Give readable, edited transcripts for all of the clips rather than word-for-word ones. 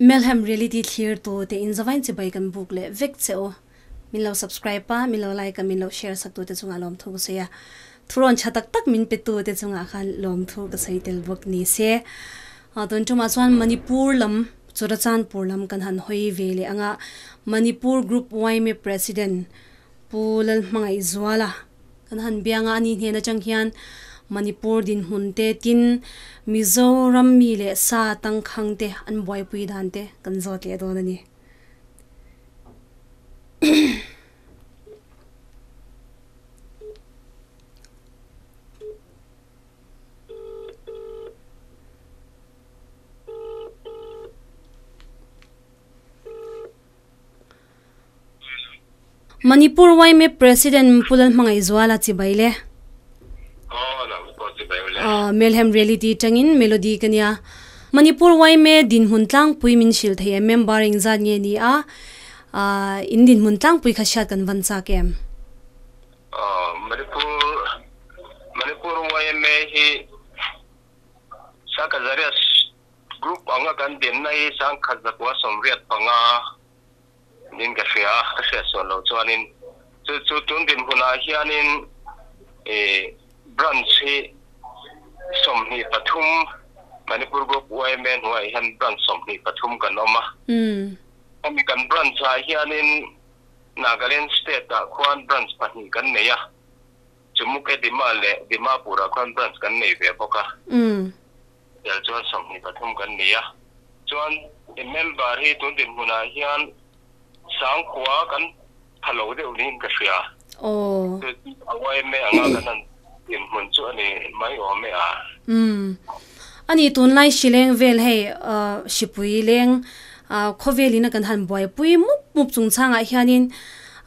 Melhem Reality thlir tu te in zavain chibai kan buk leh vek che u. Min lo subscribe a, min lo like a, min lo share sak tu te chungah lawmthu ka sawi a. Thurawn tha tak tak min pe tu te chungah khan lawmthu ka sawi tel bawk ni se. Tun tumah chuan Manipur lam, Churachandpur lam kan han hawi ve leh anga Manipur Group yma President Pu Lalhmangaihzuala kan han biang a, ani hnen atang hian Manipur dinhmun te tin Mizoram mi leh sa tangkhang te an buaipui dan te kan zawt leh dawn a ni. Manipur yma President Pu Lalhmangaihzuala chibai le. Melhem Reality tangin Melody ka nia. Manipur yma dinhmun tlangpui min hrilh thei em member engzat nge ni a, in dinhmun tlangpui kha hriat kan van chak em? Manipur Manipur yma hi Sangkhazaria Group anga kan dinna hi 1985 niin ka hria a, ka hriat sual loh chuanin chu chu tun dinhmunah hianin ih branch hi 23 Manipur Group yma hnuaiah hian branch 23 kan awm a. Hemi kan branch ah hianin Nagaland state ah khuan branch pahnih kan nei a. Chumuke Dima leh Dimapur ah khuan branch kan nei ve bawk a. Tel chuan 23 kan ni a, chuan member hi tun dinhmunah hian sangkhua kan pha lo deuh niin ka hria. A yma anga kan han dinhmun chu a ni mai awm e a. Umm. A ni tunlai hrileng vel hei hripui leng khawvelin a kan han buaipui mup mup chungchangah hianin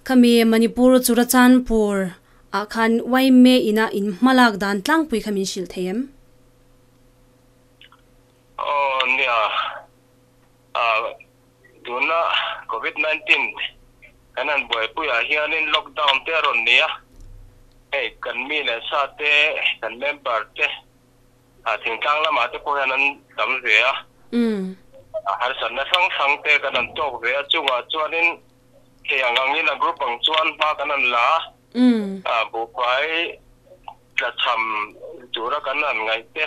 khami Manipur Churachandpur ah khan yma ina in hmalak dan tlangpui kha min hrilh thei em? Aw nia, tuna Covid 19 kan han buaipuiah hianin lockdown te a rawn ni a, hei kan mi leh sa te, kan member te thingtlang lamah te pawh hian an tam ve a, harsatna hrang hrang te kan han tawk ve a, chungah chuanin thei ang angin a group ang chuan hma kan han la a, buhfai Tlachham tura kan han ngaih te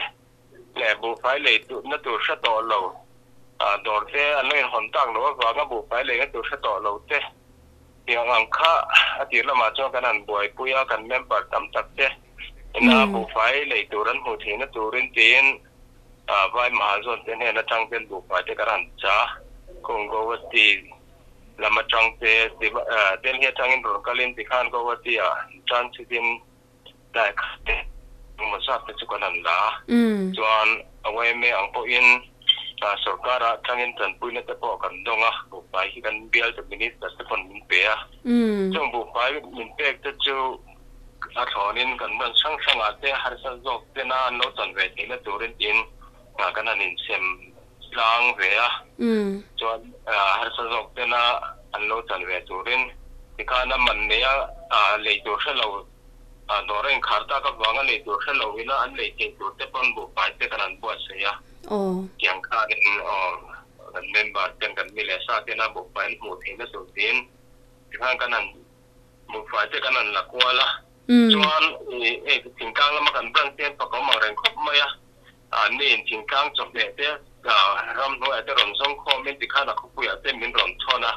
leh buhfai lei na tur hre tawh lo, dawr te an lo inhawn tak loh avanga buhfai lei na tur hre tawh lo te tiang ang kha a tir lamah chuan kan han buaipui a, kan member tam tak te ina buhfai lei tur an hmuh theihna turin tiin Vai Mahazawn te hnen atang ten buhfai te kan han cha, Kung Guwahati lam atang te Delhi atangin rawn kalin tikhan Guwahati-ah transit-in Dai kha te engemaw zat te chu kan han la a, chuan a yma ang pawhin sorkar ah tangin tanpuina te pawh kan dawng a, buhfai hi kan bial te minister te pawn min pe a, chung buhfai min pek te chu a thlawnin kan hman hrang hrang ah te harsa zawk tena an lo chan ve theihna turin tiin kan han insem tlang ve a, chuan harsa zawk tena an lo chan ve turin tikhan a man neia lei tur hre lo Dawr a inkhar tak avanga lei tur hre lo ila an lei theih tur te pawn buhfai te kan han buatsaih a. Tiang khanin kan member ten kan mi leh sa tena buhfai an hmuh theihna tur tiin tikhan kan han buhfai te kan han la kual a. Chuan hei thingtlang lama kan branch te an fakawm ang reng khawp mai a. Anni in thingtlang chawhmeh te ramhnuaiah te rawn zawng khawmin tikhan a khawpuiah te min rawn thawn a.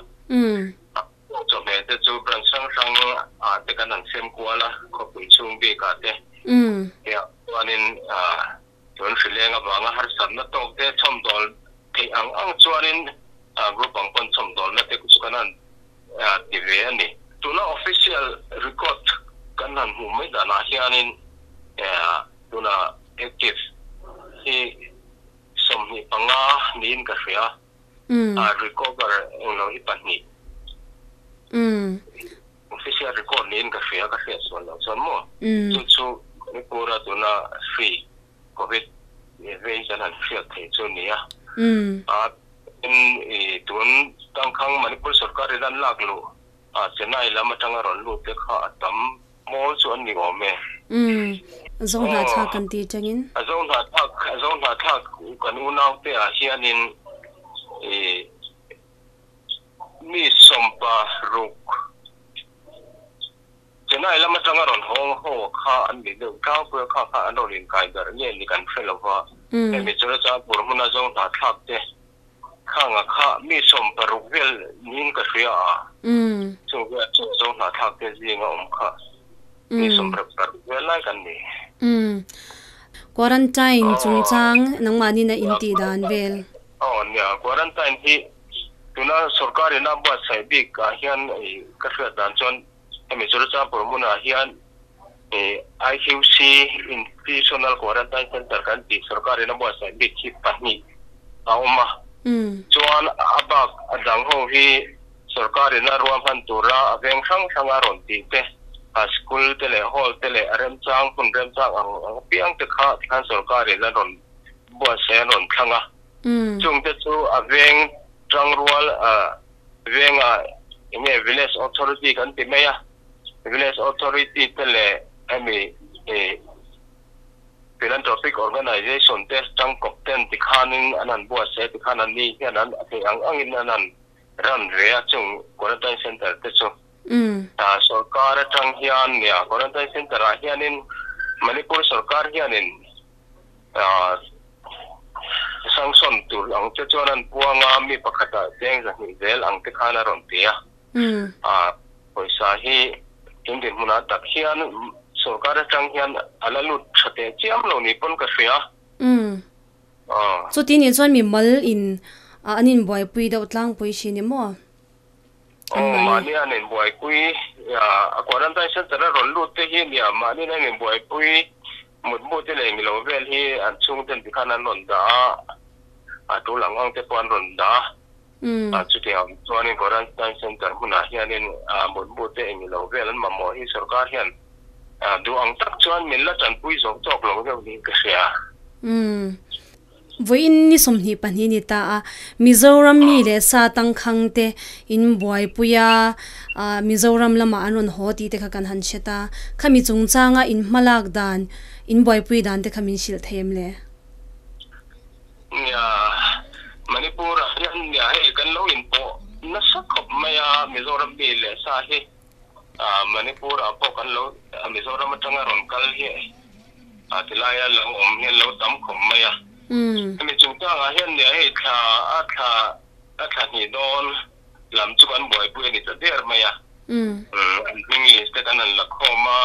Chawhmeh te chu branch hrang hrang ah te kan han sem kual a, khawpui chhung bik ah te. Hei chuanin tun hrileng avanga harsatna tawk te chhawmdawl theih ang ang chuanin group ang pawn chhawmdawlna te chu kan han ti ve a ni. Tuna official record kan han hmuh mai danah hianin tuna active hi 25 niin ka hria. A recover englo hi pahnih. Official record niin ka hria, ka hriat sual loh chuan maw. Chu chu Manipur a tuna hri covid vei kan han hriat theih chu a ni a. Tin i tun tangkhang Manipur sorkar in an lak luh Chennai lam atanga rawn lut te kha a tam mawl chu an ni awm e. Zohnahthlak kan tih atangin. Zohnahthlak, Zohnahthlak kan unaute ah hianin i. kha an ni deuh tlangpui a, kha kha an rawn inkai darh nge ni kan hre lo va. Hemi Churachandpur hmuna zo hnahthlak te khanga kha mi 60 vel niin ka hria a, chung vel chu zo hnahthlak te zinga awm kha mi 66 vel lai kan ni. Quarantine chungchang nangmahni na intih dan vel. Aw nia, quarantine hi tuna sorkar in a buatsaih bik ah hian ka hriat dan chuan hemi Churachandpur hmunah hian IQC, Institutional Quarantine Centre kan tih sorkar in a buatsaih bik hi pahnih a awm a. Chuan a bak a dang ho hi sorkar in a ruahman tura a veng hrang hrang a rawn tih te, a school te leh hall te leh a remchang hmun remchang ang apiang te kha tikhan sorkar in a rawn buatsaih an rawn thlang a. Chung te chu a veng tangrual venga enge village authority kan ti mai a. Village Authority te leh hemi Philanthropic Organization te tangkawp ten tikhanin an han buatsaih a, tikhan an ni hian an a theih ang angin an han run ve a chung Quarantine Centre te chu. Sorkar atang hian nia Quarantine Centre ah hianin Manipur sorkar hianin sanction tur ang te chuan an puang a, mi pakhatah cheng 200 zel ang te khan a rawn ti a. A pawisa hi tun dinhmunah tak hian sorkar atang hian a la lut tha teh chiam lo ni pawn ka hria. Chuti nih chuan mi mal in an inbuaipui deuh tlangpui thin ni maw? Aw, mahni an inbuaipui a quarantine center a rawn lut te hi nia mahni an inbuaipui mutmu te leh engilo vel hi an chhungten tikhan an rawn dah a, a tul ang ang te pawh an rawn dah a. Chutiang chuanin Quarantine Centre hmunah hianin mutbu te engilo vel an mamawh hi sorkar hian duh ang tak chuan min la tanpui zawk tawk lo deuh niin ka hria. Vawiin ni 22 ni ta a, Mizoram mi leh sa tangkhang te in buaipui a, Mizoram lamah an rawn haw tih te kha kan han hre ta. Khami chungchanga in hmalak dan, in buaipui dan te kha min hrilh thei em le? Nia, Manipur ah hian nia hei kan lo inpawh nasa khawp mai a, Mizoram mi leh sa hi Manipur ah pawh kan lo Mizoram atanga rawn kal hi tilaia lo awm hian lo tam khawp mai a. Hemi chungchang ah hian nia hei thla a thla a thla hnih dawn lam chu kan buaipui a ni ta der mai a. An hming list te kan han la khawm a,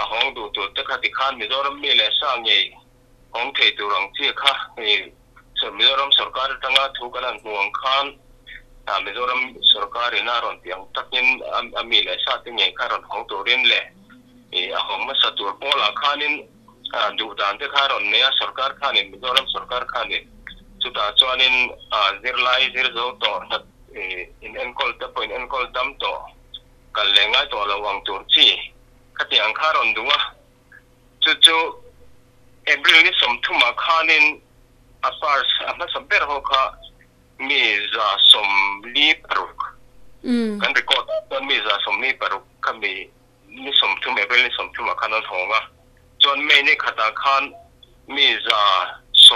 a hawng duh tur te kha tikhan Mizoram mi leh sa ngei awm thei tur ang chi kha hei Mizoram sorkar atanga thu kan han hmu ang khan Mizoram sorkar in a rawn tih ang takin a mi leh sa te ngei kha rawn hawng turin leh a hawng hmasa tur pawlah khanin duh dan te kha rawn nei a sorkar khanin Mizoram sorkar khanin chutah chuanin zirlai zir zo tawh in enkawl te pawh in enkawl dam tawh kal leh ngai tawh lo ang tur chi khati ang kha rawn duh a. Chu chu April ni 30 ah khanin a first a hmasa ber ho kha mi 46 kan record ah chuan mi 46 kha mi ni 30 April ni 30 ah khan an hawng a, chuan May ni khatah khan mi 37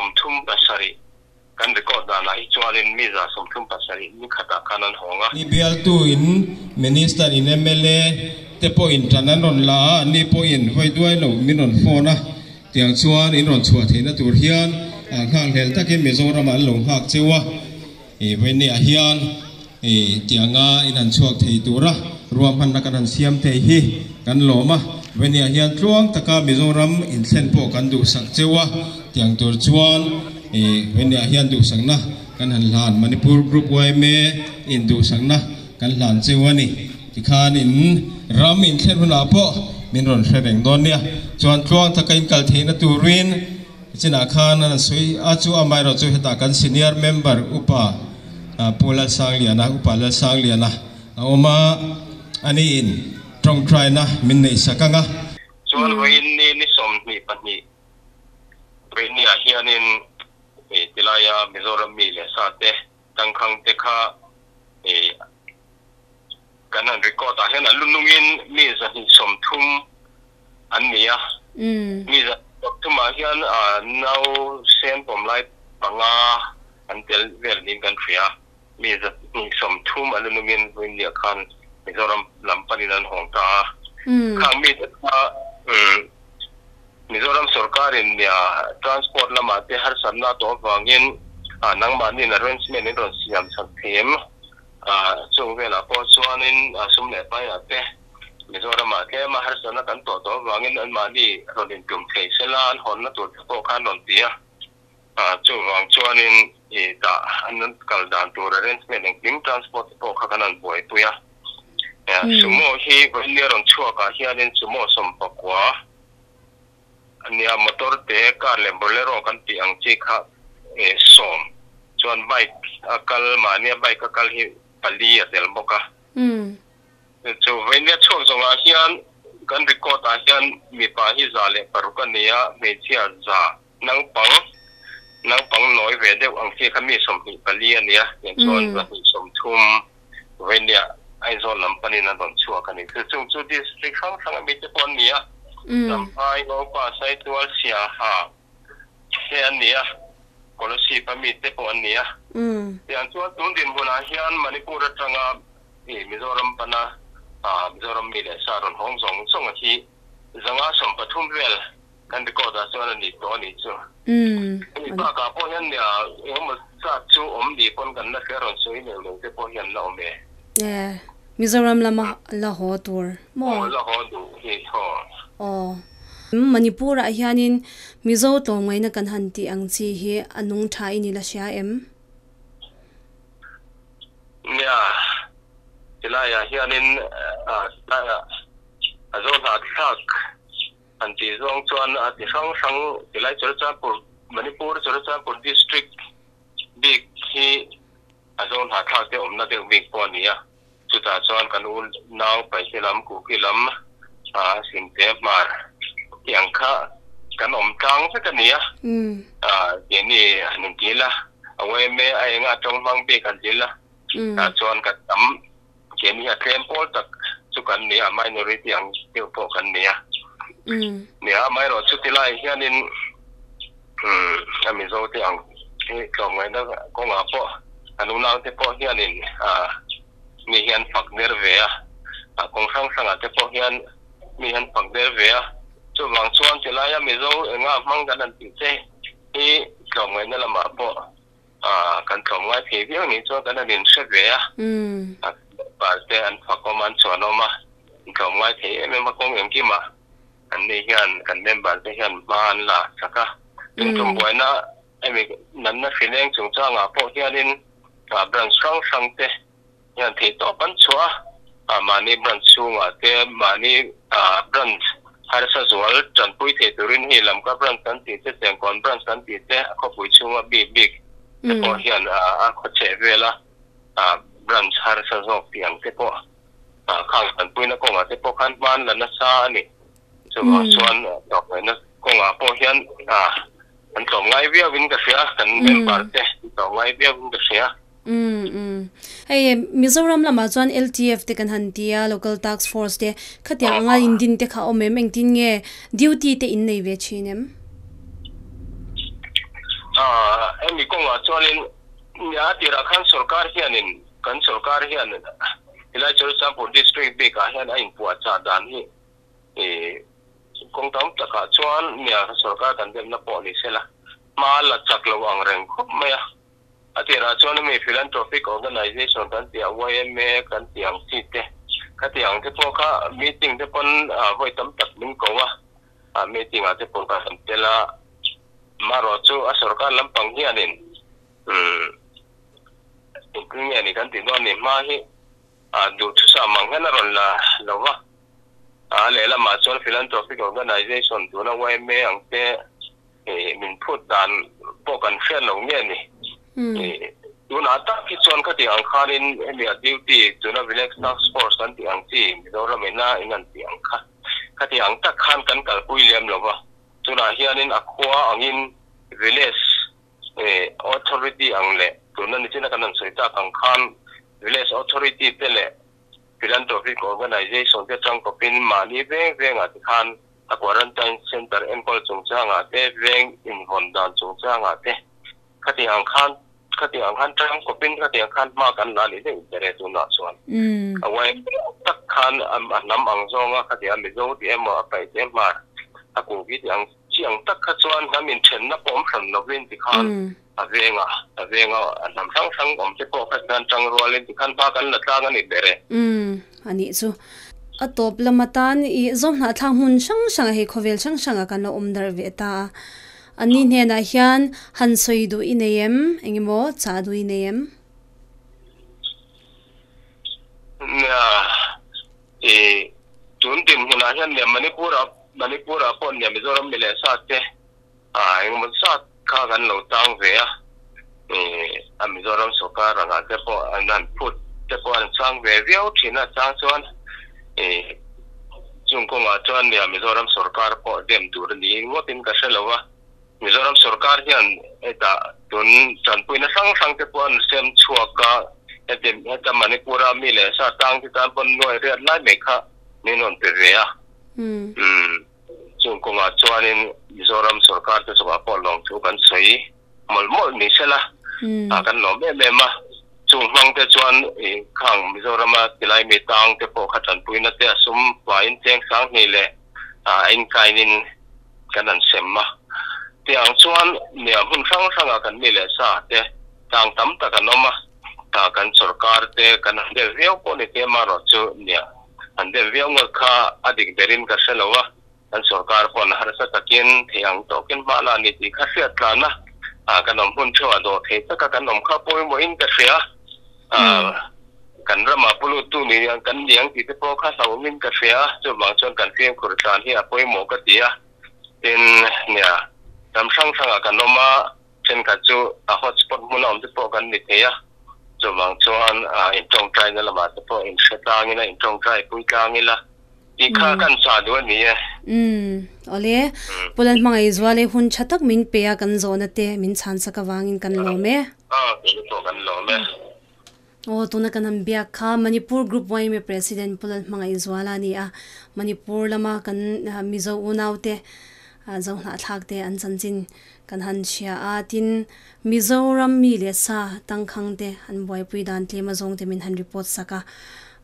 kan record danah hi chuanin mi 37 ni khatah khan an hawng a. Ni bialtu in Minister in mla te pawhin tan an rawn la a, anni pawhin vawi duai lo min rawn phone a, tiang chuan in rawn chhuah theihna tur hian nghakhlel takin Mizoram ah an lo nghak cheu a, vawinia hian tianga in han chhuak thei tura ruahmanna kan han siam thei hi kan lawm a, vawinia hian tluang taka Mizoram in thlen pawh kan duhsak cheu a, tiang tur chuan vawinia hian duhsakna kan han hlan Manipur Group yma in duhsakna kan hlan cheu a ni. Tikhan in ram in thlen hunah pawh min rawn hre reng dawn nia. Chuan tluang taka in kal theihna turin chinah khan an sawi a, chu amaherawh chu hetah kan senior member upa Pu Lalsangliana, Upa Lalsangliana a awm a, ani in tawngtaina min neih sak ang a. Chuan vawiin ni ni 22 vawiinniah hianin tilaia Mizoram mi leh sa te tangkhang te kha kan han record ah hian an lu nungin mi 130 an ni a, mi 130 ah hian nau sen pawm lai panga an tel vel niin kan hria a, mi 130 an lu nungin vawiinniah khan Mizoram lam panin an hawng ta a, khang mi te kha. Um Mizoram sorkarin nia transport lamah te harsatna a tawh avangin nangmahniin arrangement in rawn siam chak thei em? Chung velah pawh chuanin sum leh paiah te Mizoramah tlema harsatna kan tawh tawh avangin anmahni rawn intum thei sela an hawnna tur te pawh khan rawn ti a. Chuvang chuanin i tah an kal dan tur arrangement engkim transport te pawh kha kan han buaipui a. Sumo hi vawiin rawn chhuakah hianin sumo sawmpakua a nia, motor te car leh bolero kan tih ang chi kha 10 chuan bike a kal mahnia bike a kal hi pali a tel bawk a. Chu vawiin chhuak zawngah hian kan record ah hian mipa hi 106 a ni a, hmeichhia 100 naupang naupang nawi ve deuh ang chi kha mi 24 a ni a, tiang chuan 230 vawiin Aizawl lam panin an rawn chhuak a ni. Chu chung chu district hrang hrang a mite pawh an ni a, Champhai, Ngopa, Saitual, Siaha te an ni a, Kolasib a mite pawh an ni a. Tiang chuan tun dinhmunah hian Manipur atanga Mizoram pana Mizoram mi leh sa rawn hawng zawng zawng hi 130 vel kan record ah chuan a ni tawh a nih chu. Hemi bakah pawh hian engemaw zat chu awm ni pawn kan la hria rawn sawi neuh neuh te pawh hian la awm e. E, Mizoram lama la haw tur maw? Aw, la haw duh hi thaw. Aw. Manipur ah hianin Mizo tlawmngaihna kan han tih ang chi hi a nung tha i ni la hria em? Nia, tilaiah hianin tilaiah a zo hnahthlak An tih zawng chuan a ti hrang hrang tilai Churachandpur, Manipur Churachandpur District bik hi a zo hnahthlak te awmna deuh bik pawh a ni a. Chutah chuan kan u nau Paihte lam, Kuki lam, Simte Hmar tih ang kha kan awm tlang vek a ni a. Keini han inti ila, a yma a enga tawng hmang bik han ti ila, tah chuan kan tam. Keini a tlem pawl tak chu kan ni a, minority ang deuh pawh kan ni a. Nia, amaherawh chuti lai hianin a Mizo te ang hi tlawmngaihna kawngah pawh an unaute pawh hianin mi hian fak der ve a, kawng hrang hrangah te pawh hian mi hian fak der ve a. Chuvang chuan tilaia Mizo enga hmang kan han tih che hi tlawmngaihna lamah pawh Kan tlawmngai thei viau nih chuan kan han inhre ve a, Bar te an fakawm a, an chhuanawm a, an tlawmngai thei em em a, kawng engkim ah an ni hian kan member te hian hma an la chak a. Tin tum buaina hemi natna hrileng chungchangah pawh hianin branch hrang hrang te hian theihtawp an chhuah a, mahni branch chhungah te mahni branch harsa zual tanpui thei turin hei Lamka branch kan tih te, Chengkawn branch kan tih te, a khawpui chhunga bik bik te pawh hian a khaw cheh vela branch harsa zawk tih ang te pawh khang tanpuina kawngah te pawh khan hma an la nasa a ni. Chuvang chuan tlawmngaihna kawngah pawh hian an tlawmngai viauin ka hria, kan member te an tlawmngai viauin ka hria. Umm umm. Hei Mizoram lamah chuan LTF te kan han ti a, Local Task Force te, khatiang anga in din te kha a awm em? Engtin nge duty te in nei ve thin em? Aaa hemi kawngah chuanin nia tirah khan sorkar hianin kan sorkar hian helai Churachandpur District bikah hian a inpuahchah dan hi i kawng tam takah chuan nia sorkar kan demna pawh ni sela hma la chak lo ang reng khawp mai a. A tirah chuan hemi philanthropic organization kan tih a yma kan tih ang chi te khati ang te pawh kha meeting te pawn vawi tam tak min ko a, meeting ah te pawh ka han tel a, marawh chu a sorkar lampang hianin engtin nge ni kan tih dawn ni hma hi duhthusam ang hian a rawn la lo va, a lehlamah chuan philanthropic organization tuna yma ang te Min phut dan pawh kan hriat lo nge ni. Tunah tak hi chuan khati ang khanin hemi a duty tuna village task force an tih ang chi Mizoram ina in an tih ang kha khati ang tak khan kan kalpui lem lo va. Tunah hianin a khua angin village authority ang leh tuna nichina kan han sawi tak ang khan village authority te leh philanthropic organization te tangkawpin mahni veng vengah te khan A quarantine centre enkawl chungchangah te, veng invawn dan chungchangah te khati ang khan Khatiang khan tang kawpin khatiang khan hma kan la ni deuh ber e tunah chuan. A uai tak khan a hnam ang zawnga khatiang Mizo tih emaw a paih te hmar a kuki tih ang chi ang tak kha chuan hnam inthenna pawh awm hran lovin tikhan a venga a venga a hnam hrang hrang awm te pawh kha tikhan tang rualin tikhan hma kan la tlang a ni ber e. Umm a nih chu. A tawp lam atan i zawmhnah thlak hmun hrang hrang hei khawvel hrang hrang ah kan lo awm darh ve ta a. Anni hnenah hian han sawi duh i nei em? Engemaw chah duh i nei em? Nia, i tun dinhmunah hian nia Manipur ah Manipur ah pawh nia Mizoram mi leh sa te ah engemaw zat kha kan lo tang ve a, i a Mizoram sawrkar angah te pawh an han phut te pawh an chang ve viau thin a, chang chuan i Chung kawngah chuan nia Mizoram sawrkar pawh dem tur a ni ngawtin ka hre lo a, Mizoram sawrkar hian hetah tun tanpuina hrang hrang te pawh an sem chhuak a, heti heta Manipur-a mi leh sa tang te tan pawn nuai riat lai mai kha min rawn pe ve a. Umm chung kawngah chuanin Mizoram sawrkar te chungah pawh lawmthu kan sawi mawlh mawlh ni sela ah kan lawm em em a, chung hmang te chuan ih khang Mizorama tilai mi tang te pawh kha tanpuina te a sum hmaiin cheng sang hnih leh ah a inkainin kan han sem a, tiang chuan nia hmun hrang hrangah kan mi leh sa te tang tam tak an awm a, ah kan sawrkar te kan han del viau pawh ni te amaherawh chu nia han del viau ngawt kha a dik berin ka hre lo a. Kan sorkar pawn harsa takin thei ang tawkin hma la ni tih kha hriat tlan a, kan awm hun theuh a dawh thei taka kan awm kha pawimawhin ka hria. Kan ramah puluttu ni ang kan ni ang tih te pawh kha hlauhawmin ka hria, chuvang chuan kan fimkhur tlan hi a pawimawh ka ti a. Tin, nia, ram hrang hrangah kan awm a, thenkhat chu a hotspot hmuna awm te pawh kan ni thei a, chuvang chuan intawngtaina lamah te pawh inhre tlang ila, intawngtai pui tlang ila. Tih kha kan chah duh a ni e. Umm, awle. Pu Lalhmangaihzual e, hun tha tak min pe a kan zawhna te min chhan sak avangin kan lawm e. Aw, keini pawh kan lawm e. Aw, tuna kan han biak kha Manipur Group yma President Pu Lalhmangaihzuala a ni a. Manipur lama kan Mizo unaute Zohnahthlak te an chanchin kan han chhia a, tin Mizoram mi leh sa tangkhang te an buaipui dan tlem azawng te min han report sak a.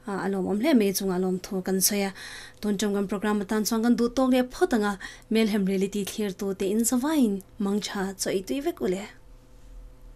A lawmawm hle mai chungah lawmthu kan sawi a, tun ṭawng kan program atan chuan kan duh tawk leh phawt ang a, Melhem Reality thlirtu te in zavaiin mangṭha chaw ei tui vek u le.